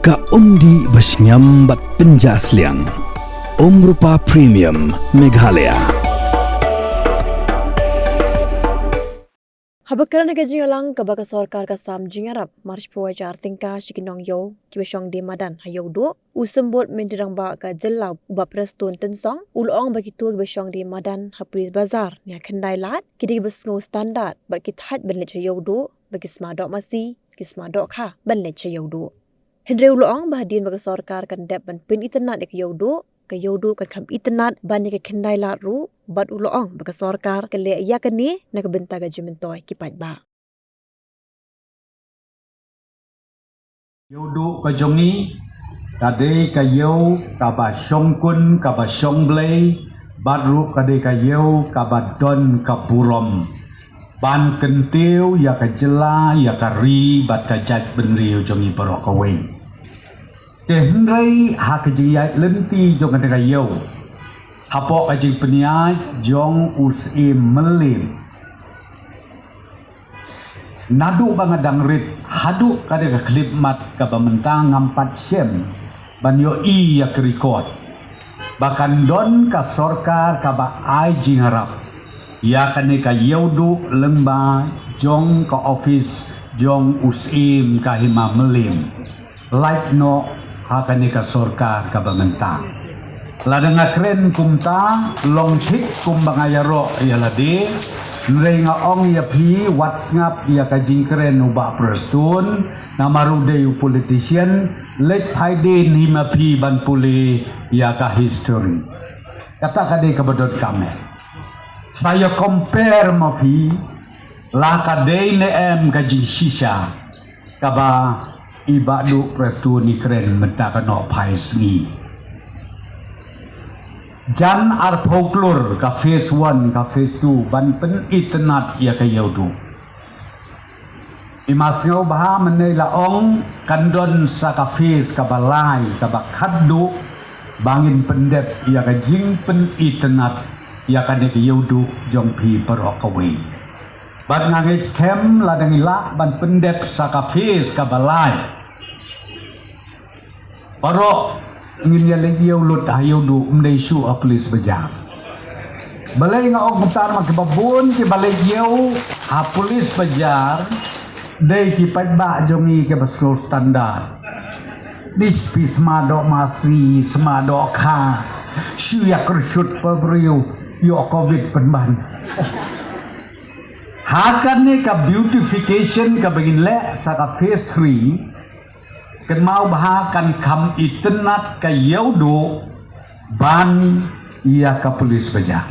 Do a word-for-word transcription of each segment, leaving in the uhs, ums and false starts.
Ka umdih ba shngiam bad pynjah sliang. Umrupa Premium Meghalaya. Haba kren ha ka jingïalang kaba ka sorkar ka sam jingïarap mar shiphew hajar tyngka sha ki nongïew kiba shong die madan ha Ïewduh, u Symbud Myntri Rangbah ka jylla u Bah Prestone Tynsong u la ong ba kito kiba shong die madan ha Police Bazar ne ha Khyndailad ki dei kiba sngew standard bad ki thait ban leit sha Ïewduh, ba ki sma doh masi, ki sma dohkha ban leit sha Ïewduh. Hynrei u la ong ba hadien ba ka sorkar kan dep ban pynitynnad ïa ka Ïewduh, ka Ïewduh kan kham itynnad ban ïa ka Khyndailad ruh, bad u la ong ba ka sorkar ka leh ïa kane na ka bynta ka jingmyntoi ki paidbah. Ïewduh ka jong ngi ka dei ka ïew kaba shongkun, kaba shongblei, bad ruh ka dei ka ïew kaba don ka burom ban kyntiew ïa ka jylla, ïa ka ri bad ka jaitbynriew jong ngi baroh kawei. Te hynrei ha ka jingïaid lynti jong kane ka ïew, hapoh ka jingpynïaid jong u Syiem Mylliem, naduh ba nga dang rit haduh kane ka khyllipmat kaba mynta ngam pat shem ban ïohi ïa ka record ba kan don ka sorkar kaba ai jingïarap ïa kane ka Ïewduh lyngba jong ka office jong u Syiem ka Hima Mylliem. Lait noh ha kane ka sorkar kaba mynta. Lada nga kren kumta, long thik kumba nga ïaroh ïa lade, hynrei nga ong ïa phi, wat sngap ïa ka jingkren u Bah Prestone, namar u dei u politician, leit phaidien hi ma phi ban pule ïa ka history. Kata ka dei kaba donkam eh. Sa ïa compare ma phi, la ka dei ne em ka jingshisha kaba i Bah Duh Prestone i kren mynta ka nohphai sngi. Jan arphew klur ka phase one, ka phase two ban pynitynnad ïa ka Ïewduh. I ma sngewbha mynne la ong kan don sa ka phase kaba lai, kaba khatduh ba ngin pyndep ïa ka jingpynitynnad ïa kane ka Ïewduh jong phi baroh kawei. Bad nga ngeit skhem lada ngi lah ban pyndep sa ka phase kaba lai, baroh ngin ïa leit ïew lut ha Ïewduh, ym dei shuh ha Police Bazar. Balei nga ong kumta? Namar kiba bun kiba leit ïew ha Police Bazar dei ki paidbah jong ngi kiba sngew standard. Dei phi sma doh masi, sma dohkha, shu ïa kyrshut pa briew, ïoh covid pynban. Ha kane ka beautification kaba ngin leh sa ka phase three, kynmaw bha kan kham itynnad ka Ïewduh ban ïa ka Police Bazar.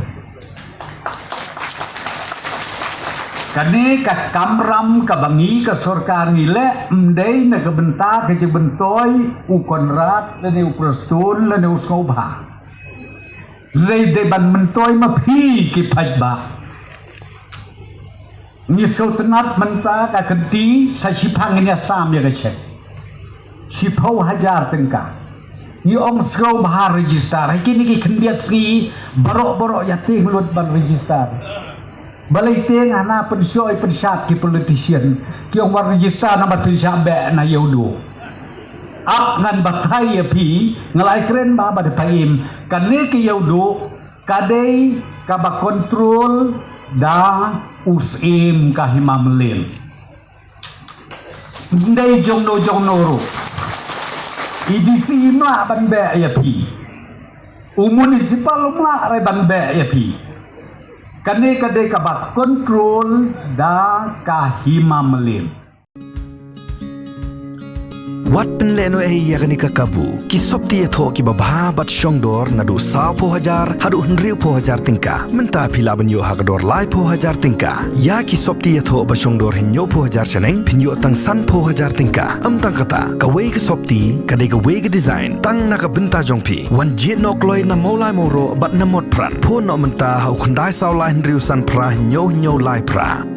Kane ka kamram kaba ngi ka sorkar ngi leh, ym dei na ka bynta ka jingmyntoi u Conrad lane u Prestone lane u Sngewbha. Dei, dei ban myntoi ma phi ki paidbah. Ngi sngewtynnad mynta ka kynti sa shiphang ngin ïa sam ïa ka cheque. Shiphew hajar tyngka. Ngi ong sngewbha register. Ha kine ki khyndiat sngi baroh baroh ïa tieng lut ban register. Balei tieng hana pynshoi pynshad ki politician ki ong wat register namar pynshad beh na Ïewduh. Ap ngan batai ïa phi, nga la ai kren ba ba da phi im, kane ka Ïewduh ka dei kaba control da u Syiem ka Hima Mylliem. Ym dei jong no jong no ruh. I D C im lah ban beh ïa phi. U municipal um lah re ban beh ïa phi. Kane ka dei kaba control da ka Hima Mylliem. Wat pynlehnohei ïa kane ka kabu. Ki sopti ïathoh kiba bha bad shongdor naduh sawphew hajar haduh hynriewphew hajar tyngka. Mynta phi lah ban ïoh ha ka dor laiphew hajar tyngka. Ïa ki sopti ïathoh ba shongdor hynñiewphew hajar shaneng phin ïoh tang sanphew hajar tyngka. Ym tang kata, kawei ka sopti ka dei kawei ka design tang na ka bynta jong phi. Wan jied noh kloi na Mawlai Mawroh bad na Motphran. Phone noh mynta ha u khyndai saw lai hynriew san phra hynñiew hynñiew lai phra.